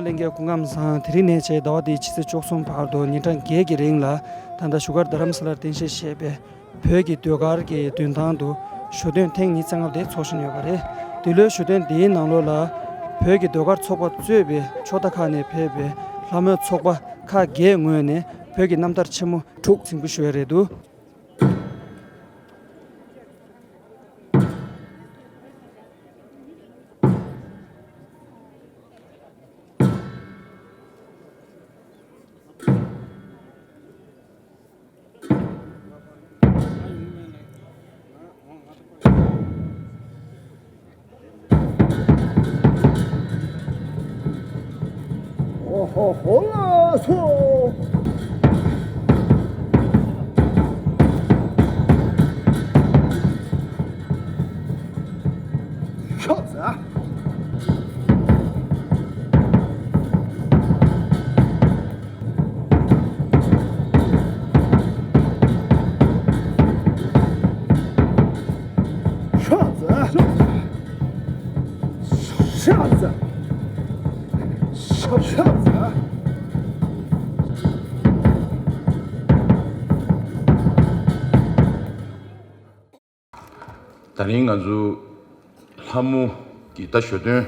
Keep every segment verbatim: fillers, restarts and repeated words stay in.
ལྷན་རྒྱས་སྐུ་ཁམས་བཟང་། དེ་རིང་ནས་བྱས་ཟླ་བ་འདིའི་ཕྱི་ཚེས་བཅུ་གསུམ་བར་དུ་ཉིན་གྲངས་བརྒྱད་ཀྱི་རིང་ལ། ད་ལྟ་བཞུགས་སྒར་རྡ་རམ་ས་ལར་རྟེན་གཞི་བྱས་པའི་བོད་ཀྱི་ཟློས་གར་གྱི་མདུན་ཐང་དུ་ཞོ་སྟོན་ཐེངས་ཉི་ཤུ་རྩ་ལྔ་པ་དེ་འཚོགས་བཞིན་ཡོད་པ་རེད། འདི་ལོའི་ཞོ་སྟོན་འདིའི་ནང་ལོགས་ལ་བོད་ཀྱི་ཟློས་གར་ཚོགས་པ་གཙོས་པའི་ཕྱོགས་མཐའ་ཁག་ནས་ཕེབས་པའི་ལྷ་མོའི་ཚོགས་པ་ཁག་བརྒྱད་ངོས་ནས་བོད་ཀྱི་རྣམ་ཐར་ཆེན་མོ་དྲུག་འཛིན་སྐྱོང་ཞུ་ཡ་རེད་འདུག། ཧོ་ཧོ་ཧོ་ལ་སོ། ཤོག་ཟ། ཤོག་ཟ། ཤོག་ཟ། ཤོག་ཤོག་ཟ། ད་རིང་ང་ཚོ་ལྷ་མོ་གི་ད་ཞོ་སྟོན་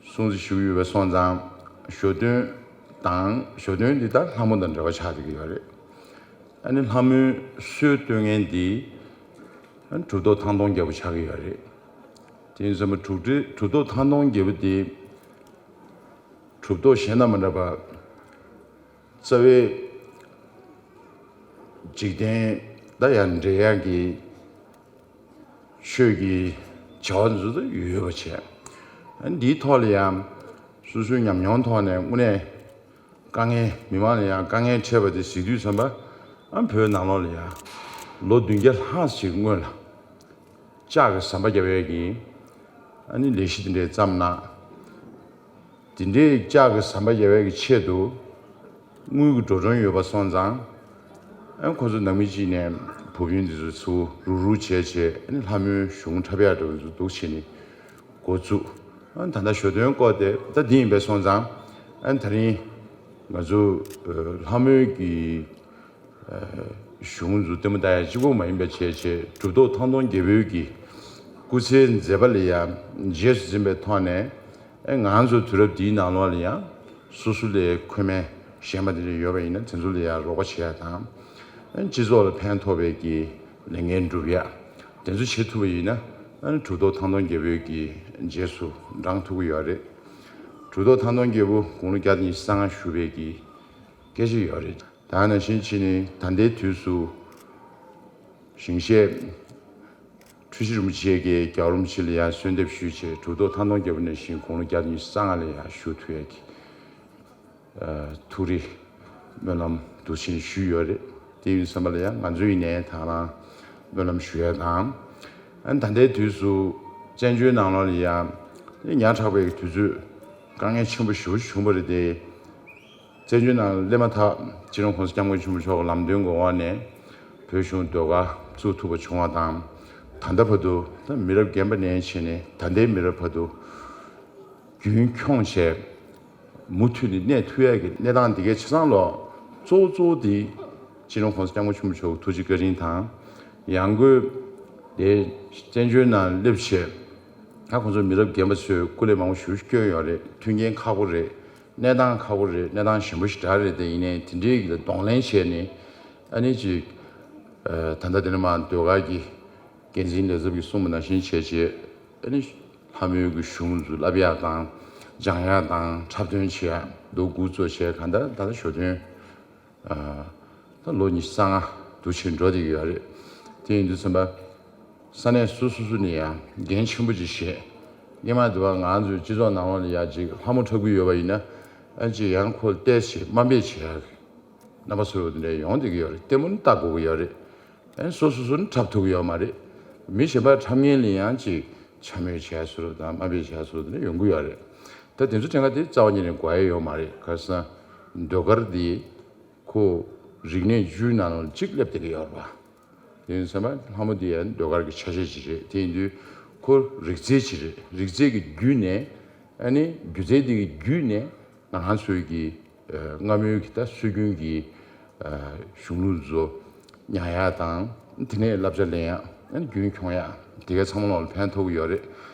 སྲུང་བརྩི་ཞུ་གི་ཡོད་པ་སོང་ཙང་། ཞོ་སྟོན་དང་ཞོ་སྟོན་འདི་ད་ལྷ་མོ་དང་འབྲེལ་བ་ཆགས་བསྡད་ཀྱི་ཡོད་རེད། ཨ་ནི་ལྷ་མོའི་སྲོལ་གཏོད་མཁན་འདི་གྲུབ་ཐོབ་ཐང་སྟོང་རྒྱལ་པོ་ཆགས་ཀྱི་ཡོད་རེད། དེ་ཡིན་ཙང་གྲུབ་འབྲས་གྲུབ་ཐོབ་ཐང་སྟོང་རྒྱལ་པོ་འདི་གྲུབ་ཐོབ་གཞན་དང་མ་འདྲ་བར། རྩ་བའི་འཇིག་རྟེན་ད་ཡང་འབྲེལ་ཡག་གི་ཆོས་ཀྱི་བྱ་བ་ཚོ་ད་ཡོད་པ་བྱས། འདིའི་ཐོག་ལ་ཡང་སོ་སོའི་ཉམས་མྱོང་ཐོག་ནས་དངོས་གནས་དཀའ་ངལ་མི་མང་ལ་ཡང་དཀའ་ངལ་འཕྲད་པ་དེ་གཟིགས་དུས་ཙམ་པ། ཨ་བོད་ནང་ལོགས་ལ་ཡང་ལོ་བདུན་བརྒྱ་ལྷག་ཅིག་སྔོན་ལ་ལྕགས་ཀྱི་ཟམ་པ་རྒྱབ་ཡས་ཀྱི་ཨ་ནི་ལས་གཞི་དེ་འདྲའི་བརྩམས་གནང་། དེ་འདྲའི་ལྕགས་ཀྱི་ཟམ་པ་རྒྱབ་ཡས་ཀྱི་ཆེད་དུ་དངུལ་གྱི་འགྲོ་གྲོན་ཡོད་པ་སོང་ཙང་། ཨ་ཁོ་ཚོ་ནང་མི་གཅིག་ནས་བུ་བུན་འདི་ཚོ་ཚུར་རུག་རུག་བྱས་བྱས། ཨ་ནི་ལྷ་མོའི་གཞུང་འཁྲབ་ཡག་འདྲ་བོ་ཚོ་འདུག་བྱས་ནས་འགོ་བཙུགས། ཨ་ད་ལྟ་ཞོ་སྟོན་སྐོར་དེ་ད་འདི་ཡིན་པས་སོང་ཙང་། ཨ་ད་རིང་ང་ཚོ་ལྷ་མོའི་གི་གཞུང་ཚོ་ལྟད་མོ་ལྟ་ཡ་གཅིག་པོ་མ་ཡིན་པ་བྱས་བྱས། གྲུབ་ཐོབ་ཐང་སྟོང་རྒྱལ་པོའི་གི་སྐུ་ཚེའི་མཛད་པ་ལ་ཡང་རྗེས་སུ་འཛིན་པའི་ཐོག་ནས། ཨེ་ང་ཚོ་དུས་རབས་འདིའི་ནང་ལོགས་ལ་ཡང་སོ་སོ་ལས་མཁོ་དམན་གཞན་པ་དེ་འདྲ་ཡོད་པ་ཡིན་ན་དེ་ཚོ་ལ་ཡང་རོགས་པ་བྱེད་ཡ་དང་། ཨེ་སྤྱི་ཚོགས་ལ་ཕན་ཐོགས་པའི་གི་ལས་འགན་སྒྲུབ་ཡ་དེ་ཚོ་བྱེད་ཐུབ་པ་ཡིན་ན། ཨེ་གྲུབ་ཐོབ་ཐང་སྟོང་རྒྱལ་པོའི་གི་རྗེས་སུ་འབྲང་ཐུབ་ཀྱི་ཡོད་རེད། གྲུབ་ཐོབ་ཐང་སྟོང་རྒྱལ་པོ་དགུང་ལོ་བརྒྱ་དང་ཉི་ཤུ་རྩ་ལྔ་བཞུགས་པའི་གི་སྐད་ཆ་ཡོད་རེད། ད་ནང་བཞིན་བྱས་ནས་ད་ལྟའི་དུས་སུ་ཞིང་གཤེགས་འཁྲུལ་ཞིག་རིན་པོ་ཆེ་གིས་རྒྱལ་བ་རིན་པོ་ཆེ་ལ་ཡང་གསོལ་འདེབས་ཞུས་བྱས། གྲུབ་ཐོབ་ཐང་སྟོང་རྒྱལ་པོ་ནང་བཞིན་དགུང་ལོ་བརྒྱ་དང་ཉི་ཤུ་རྩ་ལྔ་ལ་ཡང་བཞུགས་ཐུབ་ཡས་ཀྱི་ཐུགས་རེ་སྨོན་ལམ་འདུག་བྱས་ནས་ཞུས་ཡོད་རེད། དེ་ཡིན་ཙམ་པ་ལ་ཡང་ང་ཚོ་ཡིན་ནའི་དང་བླངས་སྨོན་ལམ་ཞུ་ཡ་དང་། ཨ་ད་ལྟའི་དུས་སུ་བཙན་བྱོལ་ནང་ལོགས་ལ་ཡང་ཉག་ཕྲ་བའི་དུས་ཚོད་དཀའ་ངལ་ཆེན་པོ་ཞེ་པོ་བྱུང་བ་རེད་དེ། བཙན་བྱོལ་ནང་སླེབས་མ་ཐག་སྤྱི་ནོར་༸གོང་ས་༸སྐྱབས་མགོན་ཆེན་པོ་མཆོག་གི་ལམ་སྟོན་གྱི་འོག་ནས་བོད་གཞུང་ཟློས་གར་བཙུགས་ཐུབ་པ་བྱུང་བ་དང་། ད་ལྟ་བར་དུ་ད་མི་རབས་རྒན་པ་ནས་བྱས་ནས་ད་ལྟའི་མི་རབས་བར་དུ་རྒྱུན་འཁྱོངས་བྱས། མུ་མཐུད་ནས་གནས་ཐུབ་ཡས་ཀྱི་གནས་སྟངས་འདི་གའི་ཆ་ཚང་ལོ། གཙོ་བོ་གཙོ་བོ་དེ་སྤྱི་ནོར་༸གོང་ས་༸སྐྱབས་མགོན་ཆེན་པོ་མཆོག་གི་ཐུགས་རྗེ་བཀའ་དྲིན་དང་། ཡང་སྒོས་དེ་བཙན་བྱོལ་ནང་སླེབས་བྱས། ད་ཁོང་ཚོ་མི་རབས་རྒན་པ་ཚོས་སྐུ་ལས་མང་པོ་ཞེ་པོ་བསྐྱོན་ཡོད་རེད། མཐུན་རྐྱེན་ཁག་པོ་རེད། གནས་སྟངས་ཁག་པོ་རེད། གནས་སྟངས་ཞན་པོ་ཞེ་དྲག་རེད། དེ་ཡིན་ནའི་དེ་འདྲའི་གི་ལ་གདོང་ལེན་བྱས་ནས། ཨ་ནི་ཅིག་ད་ལྟ་དེ་ནས་མར་ཟློས་གར་གྱི་འགན་འཛིན་ལས་ཚབ་ཀྱིས་གསུངས་པ་ནང་བཞིན་བྱས་བྱས། ཨ་ནི་ལྷ་མོའི་གི་གཞུང་ཚོ་བསླབ་ཡག་དང་སྦྱང་ཡག་དང་འཁྲབ་སྟོན་བྱེད་ཡག་འདུག་འགོ་བཙུགས་བྱས། གང་ལྟར་ད་ལྟ་ཞོ་སྟོན་ད་ལོ་ཉི་ཤུ་རྩ་ལྔ་འདུག་བྱས་འགྲོ་བསྡད་ཀྱི་ཡོད་རེད། དེ་ཡིན་དུས་ཙམ་པ་ས་གནས་སོ་སོ་སོ་ནས་ཡང་འགན་ཆེན་པོ་ཅིག་བཞེས། སྔོན་མ་དུ་བ་ང་ཚོའི་སྤྱི་ཚོགས་ནང་ལོགས་ལ་ཡ་ཅིག་ལྷ་མོ་འཁྲབ་ཀྱི་ཡོད་པ་ཡིན་ན། ཨ་ཅིག་ཡང་ཁོ་ལ་བལྟས་བྱས་དམའ་འབེབས་བྱེད་ཡག་རྣམ་པ་ཚོ་དེ་འདྲ་ཡོང་བསྡད་ཀྱི་ཡོད་རེད། ལྟད་མོ་ནི་ལྟ་དགོས་ཀྱི་ཡོད་རེད། ཨ་ནི་སོ་སོ་སོ་ནི་འཁྲབ་ཐུབ་ཀྱི་ཡོད་མ་རེད། མི་གཞན་པ་འཁྲབ་མཁན་ལ་ཡང་ཅིག་འཕྱ་སྨོད་བྱས་བཟོ་འདྲ་དང་དམའ་འབེབས་བྱས་བཟོ་འདྲ་དེ་འདྲ་ཡོང་གི་ཡོད་རེད། ད་དེ་ཚོ་དྲན་ག་དེ་རྩ་བ་ཉིད་ནས་དགོས་ཡ་ཡོད་མ་རེད། ག་རེ་ཟེར་ན་ཟློས་གར་འདི་ཁོ་རིག་གནས་བཅུའི་ནང་ལ་གཅིག་སླེབས་བསྡད་ཀྱི་ཡོད་རེད་པ། དེ་ཡིན་ཙང་ལྷ་མོ་འདི་ཡང་ཟློས་གར་གྱི་ཆ་ཤས་ཅིག་རེད། དེ་ཡིན་དུས་ཁོ་རིག་རྩལ་ཅིག་རེད། རིག་རྩལ་གྱི་བརྒྱུད་ནས། ཨ་ནི་སྒྱུ་རྩལ་འདི་གི་བརྒྱུད་ནས་ ང་རང་ཚོའི་གི་ཨ་སྔ་མོའི་གི་ད་སྲོལ་རྒྱུན་གྱི་ཨ་གཞུང་ལུགས་ཚོ་ཉར་ཡག་དང་། དེ་ནས་བསླབ་བྱ་ལེན་ཡག། ཨ་ནི་རྒྱུན་འཁྱོངས་ཡག། དེ་ག་ཚང་མ་ལོག་ལ་ཕན་ཐོགས་ཀྱི་ཡོད་རེད།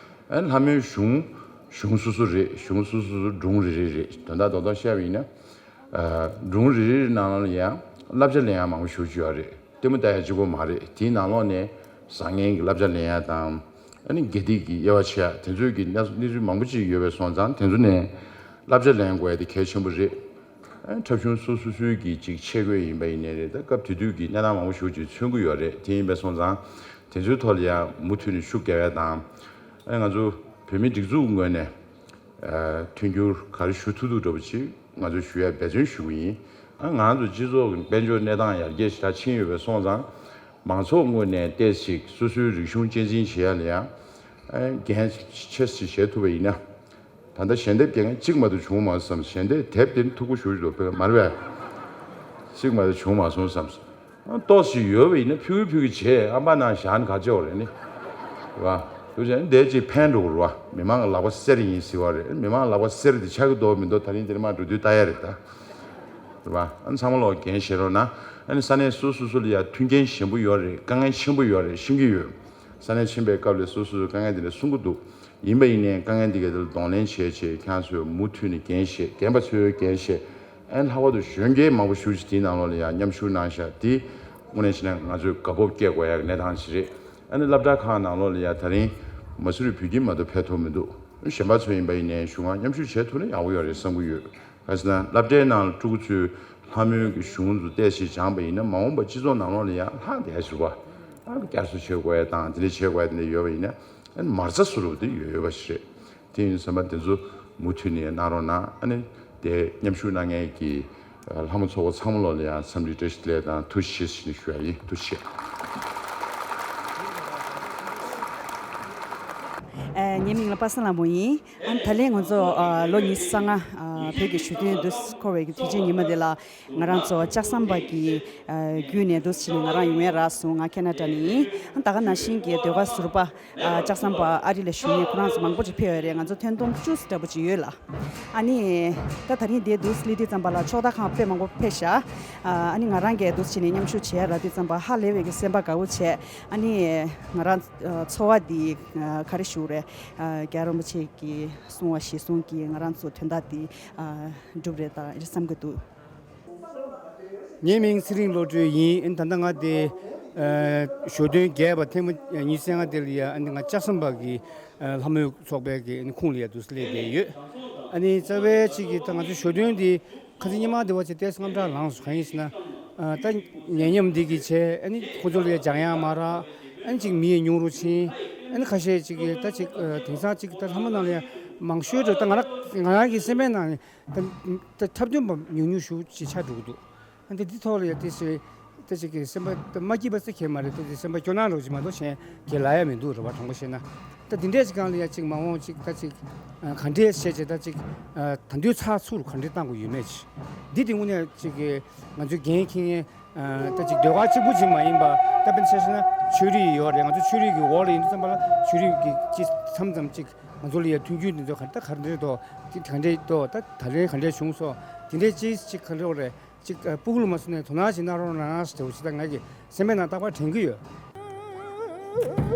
ཨ་ནི་ལྷ་མོའི་གཞུང་། གཞུང་སོ་སོ་རེད། གཞུང་སོ་སོ་སོ་སྒྲུང་རེ་རེ་རེད། དོན་དག་རྡོག་རྡོག་བཤད་པ་ཡིན་ན། ཨ་སྒྲུང་རེ་རེ་རེ་ནང་ལ་ཡང་བསླབ་བྱ་ལེན་ཡག་མང་པོ་ཞེ་པོ་ཅིག་ཡོད་རེད། ལྟད་མོ་ལྟ་ཡག་གཅིག་པོ་མ་རེད། དེའི་ནང་ལོགས་ནས་བཟང་ངན་གྱི་བསླབ་བྱ་ལེན་ཡག་དང་། ཨ་ནི་དགེ་སྡིག་གི་དབྱེ་བ་ཕྱེ་ཡག། དེ་ཚོའི་གི་གནས་གནས་ཚུལ་མང་པོ་ཅིག་ཡོད་པ་སོང་ཙང་། དེ་ཚོ་ནས་བསླབ་བྱ་ལེན་དགོས་ཡག་དེ་གལ་ཆེན་པོ་རེད། ཨ་ནི་འཁྲབ་གཞུང་སོ་སོ་སོའི་གི་ཅིག་ཆས་གོས་ཡིན་པ་ཡིན་ནའི་རེད། ད་སྐབས་དེ་དུས་ཀྱི་གནས་སྟངས་མང་པོ་ཞེ་པོ་ཅིག་མཚོན་གྱི་ཡོད་རེད། དེ་ཡིན་པ་སོང་ཙང་དེ་ཚོའི་ཐོག་ལ་ཡང་མུ་མཐུད་ནས་ཤུགས་རྒྱག་ཡག་དང་། ཨ་ནི་ང་ཚོ་བོད་མིའི་སྒྲིག་འཛུགས་ངོས་ནས་ཨ་མཐུན་འགྱུར་ག་རེ་ཞུ་ཐུབ་ཐུབ་འདྲ་པོ་ཅིག་ང་ཚོས་ཞུ་ཡག་འབད་བརྩོན་ཞུ་གི་ཡིན། ཨ་ང་ཚོ་སྤྱི་ཚོགས་ཀྱི་དཔལ་འབྱོར་གནས་སྟངས་ཡར་རྒྱས་ཞེ་དྲག་ཕྱིན་ཡོད་པ་སོང་ཙང་། མང་ཚོགས་ངོས་ནས་ཏོག་ཙམ་སོ་སོའི་རིག་གཞུང་གཅེས་འཛིན་བྱེད་ཡག་ལ་ཡང་ཨ་འགན་ཆེ་ཙམ་བཞེས་ཐུབ་པ་ཡིན་ན། ད་ལྟ་ཞལ་འདེབས་རྒྱག་མཁན་གཅིག་མ་གཏོགས་བྱུང་མ་སོང་བསམ། ཞལ་འདེབས་དེབ་དེ་ནི་མཐུག་པོ་ཞེ་པོ་ཅིག་འདུག་དཔེ་མ་རེད་པས། གཅིག་མ་གཏོགས་བྱུང་མ་སོང་བསམ། ཏོག་ཙམ་ཡོད་པ་ཡིན་ན་ཕུལ་གི་ཕུལ་གི་བྱས། ཨམ་པ་ནང་བཞག་ནས་ག་བྱེད་འོ་རེད་ནི། རེད་པ། དུ་བྱས་ནས་འདས་ཅིག་ཕན་འགྲོ་གི་རེད་པ། མི་མང་གི་ལག་པ་གསེར་ཡིན་ཟེར་བ་རེད། མི་མང་གི་ལག་པ་གསེར་དེ་ཆགས་ཀྱི་འདུག་མི་འདུག་ད་རིང་དེ་རིང་མ་འགྲོ་དུས་ལྟ་ཡག་རེད་ད། རེད་པ། ཨ་ནི་ཚང་མ་ལོག་འགན་བཞེས་རོགས་གནང་། ཨ་ནི་ས་གནས་སོ་སོ་སོ་ལ་ཡང་མཐུན་རྐྱེན་ཞན་པོ་ཡོད་རེད། དཀའ་ངལ་ཆེན་པོ་ཡོད་རེད། ཤེས་ཀྱི་ཡོད། ས་གནས་ཕྱིན་པའི་སྐབས་ལ་སོ་སོ་སོའི་དཀའ་ངལ་དེ་འདྲ་གསུང་གི་འདུག་ཡིན་པ་ཡིན་ནའི་དཀའ་ངལ་འདི་ག་དེ་ལ་གདོང་ལེན་བྱས་བྱས། ཁྱེད་རང་ཚོས་མུ་མཐུད་ནས་འགན་བཞེས། རྒན་པ་ཚོས་འགན་བཞེས། ཨ་ནི་ལྷག་པར་དུ་གཞོན་སྐྱེས་མང་པོ་ཞེ་པོ་ཅིག་དེའི་ནང་ལོགས་ལ་ཡང་མཉམ་ཞུགས་གནང་ཤག་དེ་དངོས་གནས་བྱས་ན་ང་ཚོས་དགའ་སྤོབས་སྐྱེ་དགོས་ཡག་གི་གནས་སྟངས་ཤིག་རེད། ཨ་ནི་སློབ་གྲྭ་ཁག་ནང་ལོགས་ལ་ཡང་ད་རིང་མ་སུ་རི་བོད་ཁྱིམ་མ་གཏོགས་ཕེབས་ཐུབ་མི་འདུག་གཞན་པ་ཚོ་ཡིན་པ་ཡིན་ནའི་གཞུང་དབང་མཉམ་ཞུགས་བྱེད་ཐུབ་ན་ཡག་པོ་ཡོད་རེད་བསམ་གྱི་ཡོད། ག་ཟེར་ན་སློབ་གྲྭའི་ནང་ལ་ཕྲུ་གུ་ཚོས་ལྷ་མོའི་གི་གཞུང་དེ་ཚོ་ཏོག་ཙམ་སྦྱངས་པ་ཡིན་ན། མ་འོངས་པ་སྤྱི་ཚོགས་ནང་ལོགས་ལ་ཡང་ལྷག་བསྡད་ཡག་ཞིག་རེད་པ། ཨ་བསྐྱར་གསོ་བྱེད་དགོས་ཡག་དང་དེ་འདྲ་བྱེད་དགོས་ཡག་དེ་འདྲ་ཡོད་པ་ཡིན་ན། ཨ་ནི་མ་རྩ་བཟོ་འདྲ་པོ་དེ་ཡོད་ཡོད་པ་ཞིག་རེད། དེ་ཡིན་དུས་ཙམ་པ་དེ་ཚོ་མུ་མཐུད་ནས་གནང་རོགས་གནང་། ཨ་ནི་དེ་མཉམ་ཞུགས་གནང་མཁན་གྱི་ལྷ་མོ་ཚོགས་པ་ཚང་མ་ལོགས་ལ་ཡང་འཚམས་འདྲི་བཀྲ་ཤིས་བདེ་ལེགས་དང་ཐུགས་རྗེ་ཆེ་ཞུ་ཡག་ཡིན། ཐུགས་རྗེ་ཆེ། ཨ། ངའི་མིང་ལ་པ་སངས་ལྷ་མོ་ཡིན། ཨ། ད་ལན་ང་ཚོ་ཨ་ལོ་ཉི་ཤུ་རྩ་ལྔ་ཨ་བོད་ཀྱི་གཞོན་དོན་དུ་འཁོར་བའི་དུས་ཆེན་ཉི་མ་འདི་ལ། ང་རང་ཚོ་ལྕགས་ཟམ་པ་གི་ཨ་བརྒྱུད་ནས་འདུག་སེ་བྱས་ནས་ང་རང་ཡོང་ཡག་རག་སོང་། ང་ཁེ་ན་ཌ་ནས་ཡིན། ཨ། ད་ག་ནང་བཞིན་གྱི་ཟློས་གར་ཟུར་པ་ཨ་ལྕགས་ཟམ་པ་ཨ་རི་ལ་བཞུགས་མཁན་ཁོ་རང་ཚོ་མང་པོ་ཅིག་ཕེབས་ཡོད་རེད། ང་ཚོ་ཐེར་འདོན་བཅུ་ཙམ་འདྲ་པོ་ཅིག་ཡོད་ལ། ཨ་ནི་ད་ད་རིང་འདིར་འདུག་སེ་སླེབས་དུས་ཙམ་པ་ལ་ཕྱོགས་མཐའ་ཁག་དཔེ་མང་པོ་ཕེབས་ཤག་ཨ་ནི་ང་རང་གིས་འདུག་སེ་བྱས་ནས་མཉམ་ཞུགས་བྱེད་ཡག་རག་དུས་ཙམ་པ་ཧ་ལས་པའི་གི་སེམས་པ་དགའ་པོ་བྱས། ཨ་ནི་ང་རང་ཚོར་བ་འདི་ག་རེ་ཞུ་རེད། རྒྱལ་བ་རིན་པོ་ཆེ་གིས་གསུངས་པ་གཞིར་བཟུང་གིས་ང་རང་ཚོ་དོན་དག་འདི་འགྲུབ་རེད་ད་བསམ་གྱི་འདུག་ངའི་མིང་ཚེ་རིང་བློ་གྲོས་ཡིན། ད་ལྟ་ང་དེ་ཨ་ཞོ་སྟོན་རྒྱས་པ་ཐེངས་མ་ཉི་ཤུ་རྩ་ལྔ་དེ་ལ་ཡ། ཨ་ནི་ང་ལྕགས་ཟམ་པ་གི་ཨ་ལྷ་མོའི་ཚོགས་པའི་གི་ཨ་ནི་ཁོངས་ལ་ཡ་འདུག་སེ་སླེབས་བསྡད་ཡོད། ཨ་ནི་རྩ་བའི་ཅིག་གི་ད་ང་ཚོ་ཞོ་སྟོན་འདི་ཁ་སང་ཉི་མ་དེ་བ་ཅིག་ཏོག་ཙམ་དངངས་སྐྲག་ལངས་སོང་། གང་ཡིན་ཟེར་ན། ཨ་ད་ཉེ་ཉམས་འདི་གི་བྱས། ཨ་ནི་ཁོ་ཚོ་ལ་ཡ་སྦྱང་ཡག་མ་རག་ཨ་ནི་ཅིག་མི་ཡང་ཉུང་རུ་ཕྱིན། ཨ་ནི་ཁ་ཤས་ཅིག་གིས་ད་ཅིག་ཨ་དེང་སང་ཅིག་ད་ལྷ་མོ་ནང་ལ་ཡ་མང་ཤོས་འགྲོ། ད་ང་རང་ང་རང་གི་སེམས་པའི་ནང་ནས་ད་ད་འཁྲབ་སྟོན་པ་ཉུང་ཉུང་ཞེ་པོ་ཅིག་ཆགས་འགྲོ་གི་འདུག་ཨ་འདི་འདི་ཐོག་ལ་ཡ་ཏོག་ཙམ་ཏོག་ཙམ་གྱི་སེམས་པ་ད་མ་སྐྱིད་པ་ཟེར་གྱི་མ་རེད། ཏོག་ཙམ་སེམས་པ་སྐྱོ་སྣང་འདྲ་པོ་ཅིག་མ་གཏོགས་གཞན་གྱི་ལབ་ཡག་མི་འདུག་རེད་པ། དྲང་པོ་བཤད་ན། ད་འདི་འདྲས་ཅིག་སྒང་ལ་ཡ་ཅིག་མ་འོངས་ཅིག་ད་ཅིག་ཨ་ག་འདྲས་བྱས་བྱས་ད་ཅིག་ཨ་ད་དུང་ཚགས་ཚུད་རུ་ག་འདྲས་གཏང་དགོས་ཡོད་མེད་ཅིག་འདི་དེ་དངོས་གནས་ཅིག་གི་ང་ཚོའི་འགན་འཁྱེར་མཁན་ཨ་ད་ཅིག་ཟློས་གར་གཅིག་པུ་ཅིག་མ་ཡིན་པ། ད་དཔེར་ན་ཆ་བཞག་ན་ཆོས་རིག་ཡོད་རེད། ང་ཚོ་ཆོས་རིག་གི་འོག་ལ་ཡིན་དུས་ཙམ་པ་ལ་ཆོས་རིག་གི་ཅིག་མཚམས་མཚམས་ཅིག་ང་ཚོ་ལ་ཡ་མཐུན་འགྱུར་འདི་ཚོ་ག་ད་ག་འདྲས་འདུག་དེ་ག་འདྲས་འདུག་ད་ད་ལན་ག་འདྲས་བྱུང་སོང་། དེ་འདྲས་ཅིག་ཅིག་ག་འདྲས་རེད། ཅིག་ཨ་སྤུ་གུ་ལ་མ་སོང་ནས་དོ་སྣང་ཞིག་གནང་རོགས་གནང་ཟེར་བ་ཞིག་ད་ང་གི་སེམས་པའི་ནང་རྟག་པར་དྲན་གྱི་ཡོད།